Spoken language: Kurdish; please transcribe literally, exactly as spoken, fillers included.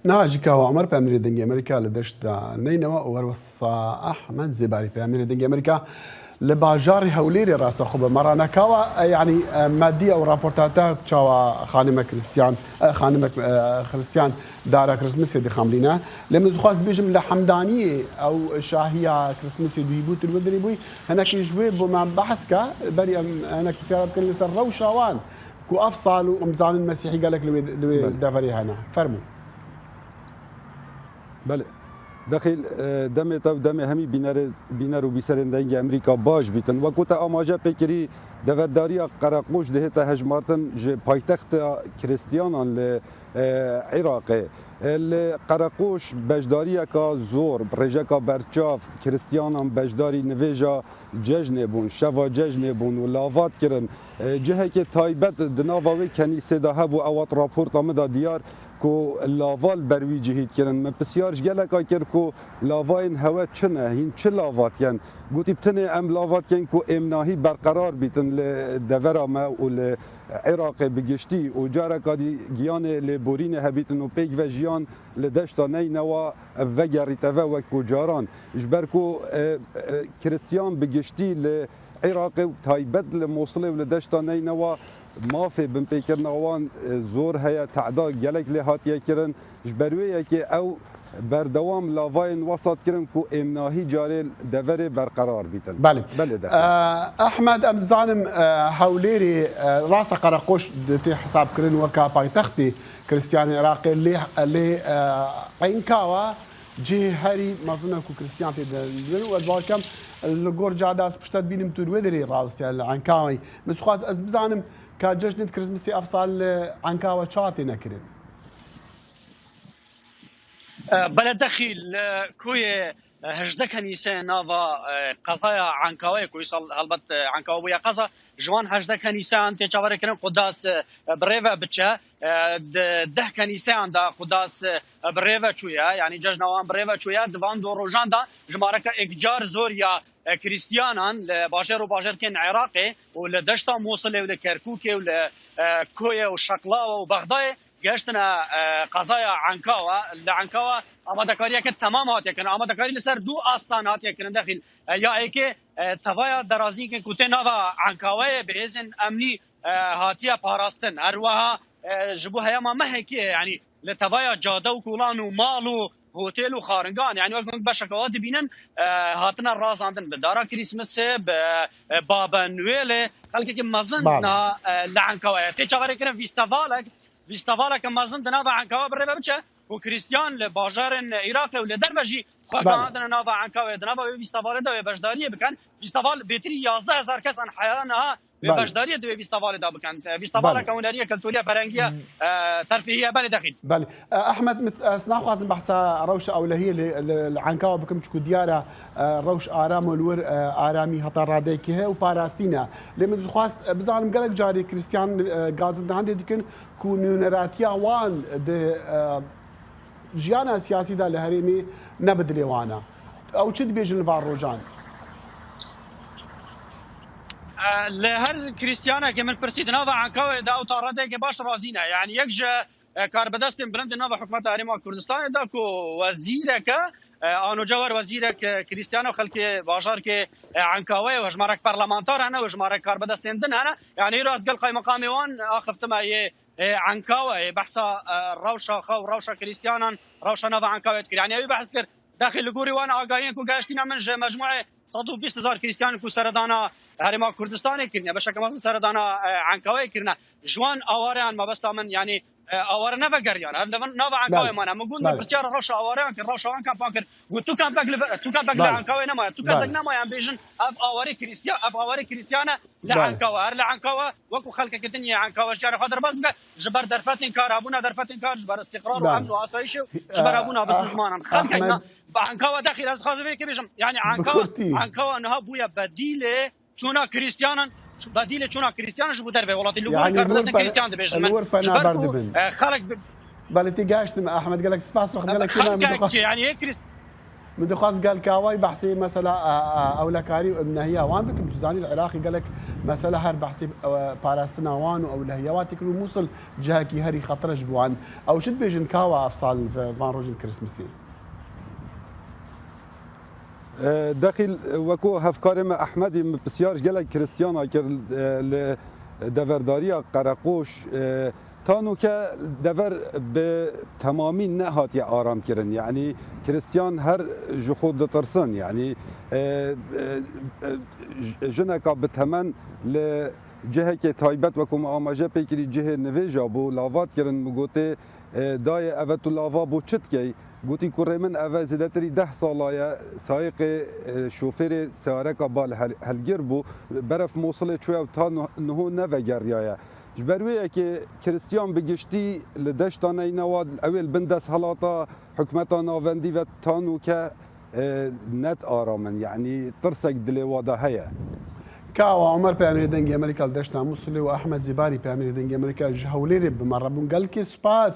Niha jî Kawa Omer, peyamnêrê Dengê Amerîka li deşta Neynewa û werwesa Ehmed Zêbarî, peyamnêrê Dengê Amerîka li bajarê Hewlêrê rasta xwe bi me re. Niha Kawa, e, yanî, e, mediya û raporta te çawa xanime Kristyan, e, xanime, e, Xristiyan dara Krîsmisê dixemlîne? Lê min dixwest bêjim, li Hemdaniyê ew şahiya Krîsmisê duhî bû, tu li wir dirê bûyî. Hinekî ji wê bo me behs ke, berî em hinek pisyara bikin li ser rewşa wan ku ev sal û em zanin Mesîhî gelek li wê, li wê Belê. deverê hene. Fermû. Belê. Dexîl, e, demê te û demê hemî bînerê, bîner û bîserên Dengê Amerîka baş bîtin. Wekû te amaje pê kirî, deverdariya Qereqoş dihête hejmartin ji paytexta Kristiyanan li, e, Iraqê. E, li Qereqoş beşdariyeka zor, rêjeka berçav, Kristiyanan beşdarî nivêja cejnê bûn, şeva cejnê bûn û lavat kirin. E, cihekê taybet di nava wê kenîsê de hebû, ew hat raporta min de diyar, ku lava li ber wî cihî dikirin. Min pisyar ji geleka kir ku lavayên hewe çi ne, hîn çi lava dikin? Gotî, bi tenê em lava dikin ku êmnahî berqerar bîtin li devera me û li Iraqê bi giştî û careka dî giyanê lêborînê hebîtin û pêk ve jiyan li deşta Neynewa vegerîte ve wek ku caran. Ji ber ku, e, e, Kristiyan bi giştî li Iraqê û taybet li Mosilê û li deşta Neynewa mafê binpêkirina wan, e, zor heye, tehda gelek lê hatiye kirin. Ji ber wê yekê ew berdewam lavayên wesat kirin ku êmnahî carê deverê berqerar bîtin. Belê. Belê de. E, Ehmed, em dizanim, e, Hewlêrê, e, rasta Qereqoş tê hesabkirin weka paytextê Kristiyanê Iraqê, lê, lê, e, Enkawa cihê herî mezin e ku Kristiyan tê de dibin û ez bawer dikim li gor cada ez pişta dibînim tu li wê derê rawestiye li Enkawayê. Min dixwest ez bizanim ka cejnê Krîsmisê ev sal li Enkawa çawa têne kirin? E, belê dexî li koyê, e, hejdeh kenîse nava, e, qezaya Enkawayê, ku îsal helbet, e, Enkawa bûye qeza, ji wan hejdeh kenîseyan tê çaverêkirin Qudas, e, bi rê ve biçe. E, di deh kenîseyan de Qudas, e, bi rê ve çûye, yanî cejna wan bi rê ve çûye. Di van du rojan de jimareke êkcar zor ya, e, Krîstiyanan li bajêr û bajêrkên Iraqê û li deşta Mosilê û li Kerkûkê û li, e, Koyê û Şeqlawa û Bexdayê gehiştine, e, qezaya Enkawa. Li Enkawa amadekariyeke temam hatiye kirin. Amadekarî li ser du astan hatiye kirin dexîl. E, ya êkê, e, tevaya derazînkên ku tê nava Enkawayê bi hêzên emnî, e, hatiye parastin. Her wiha, e, ji bo heyama mehekê, yanî li tevaya cade û kolan û mal û hotel û xaringan, yanî wek hûn beşeke wa dibînin, e, hatine razandin bi dara Krîsmisê, bi, e, Baba Noelê. Xelkekî mezin Bale. niha, e, li Enkawa ye. Tê çaverêkirin fîstevalek, fîstevaleke mezin di nava Enkawa bi rê ve biçe û Krîstiyan li bajarên Iraqê û li derve jî xwe Bale. gihandine nava Enkawê. Di nava wê fîstevalê de wê beşdariyê bikin. Fîsteval bêtirî yazdeh hezar kesan heya niha wê Bale. beşdariyê di wê fîstevalê de bikin. E, fîstevaleke Bale. hunerî ye, kulturî ye, ferengî ye, Hmm. e, terfîhî ye, belê dexîl. Belê. E, Ehmed, min, ez naxwazim behsa rewşa ewlehiyê li, li, li Enkawa bikim, çiku diyar e, e, rewş aram û li wir, e, aramî heta radeyekê heye û parastî ne. Lê min dixwest, e, bizanim gelek carê Krîstiyan, e, gazindehandê dikin ku nûneratiya wan di, e, jiyana siyasî de li herêmê ne bi dilê wan e. Ew çi dibêjin li van rojan? E, li her Krîstiyanekê min pirsî di nava Enkawê de ew ta redeyekê baş razî ne. Yanî yek ji, e, karbidestên bilind di nava hikûmeta Herêma Kurdistanê de ku wezîrek e, e, anoca wer wezîrek, e, Krîstiyan û xelkê bajarkê, e, Enkawê û hejmarek parlamentar hene û hejmarek karbidestên din hene. Yanî îro ez gel qaymeqamê wan axiftime yê, e, Enkawa, yê behsa, e, rewşa xwe û rewşa Krîstiyanan, rewşa nava Enkawê dikir. Yanî ew behs kir. Dexî li gorî wan agahiyên ku gehiştîne min ji mecmuê sed û bîst hezar Krîstiyan ku seredana Herêma Kurdistanê kirine, beşeke mezin seredana, e, Enkawê kirine. Ji wan awareyan mabesta min, yanî, e, aware nevegeriyan. Her li nava Enkawê Belê. mane. Min got, min Belê. pirsyara rewşa awareyan kir, rewşa wan kampan kir. Got, tu kampek li, tu kampek li Belê. Enkawê nemaye, tu kesek Belê. nemaye. Em bêjin, ev awarê Krîstiya-, ev awarê Krîstiyan e li Belê. Enkawa. Her li Enkawa, wekû xelkeke din yê Enkawa jiyana xwe derbas bike, ji ber derfetên kar, hebûna derfetên kar, ji ber îstîqrar û Belê. emn û asayîşê û ji ber Eh, hebûna eh, biznizmanan. Xelkek Ahmed na, bi Enkawa dexîr, ez dixwazim vê yekê bêjim. Yanî Bi Enkawa, kurtî. Enkawa niha bûye bedîlê çûna Krîstiyanan, çû-, bedîlê çûna Krîstiyanan ji bo dervê welatê. Li gor Yanî li wir karbidestên pena-, Krîstiyan dibêjim li min. wir Ji ber penaberdibin. ku, eh, xelk bi- Belê tê gehiştim Ehmed, gelek spas, wexm gelek kêma min Xelkek, dixwest. yanî yê Krîst- Min dixwest gel Kawayê behsê mesela, e, e, ewlekarî û emnehiya wan bikim. Tu zanî li Iraqê gelek Mesela her behsî, e, parastina wan û ewlehiya wan tê kir û Mûsil cihekî herî xetir e ji bo wan. Ew çi dibêjin ka wa ev sal ve van rojên Kirismisê? E, Dexîl, wekû hevkarê me Ehmedî min pisyar ji gelek Kristiyana kir, e, li deverdariya Qereqoş, e, ta nûke dever bi temamî nehatiye aram kirin. Yanî Kristiyan her ji xwe ditirsin. Yanî, e, e, e, j-, jineka bi temen li cihekê taybet wekû me amaje pê kirî cihê nivêja bû, lavat kirin, min gotê, e, dayê eve tu lava bû çi dikey? Gotî kurê min eve zêdetirî deh sala ye, sayiqê, e, şofêrê seyareka bal hel-, helgir bû, beref Mosilê çûye û ta nuh-, niho nevegeriyaye. Ji ber wê yekê Kristiyan bi giştî li deşta Neynewa, ew ê li bin desthilata hikûmeta navendî ve ta nûke, e, net aram in. Yanî tirsek dilê wa de heye. Ka Omer peyamêrê Dengê Amerîka li deşta Mûsilê û Ehmed Zîbarî peyamêrê Dengê Amerîka ji Hewlêrê bi me re bûn. Gelkê spas.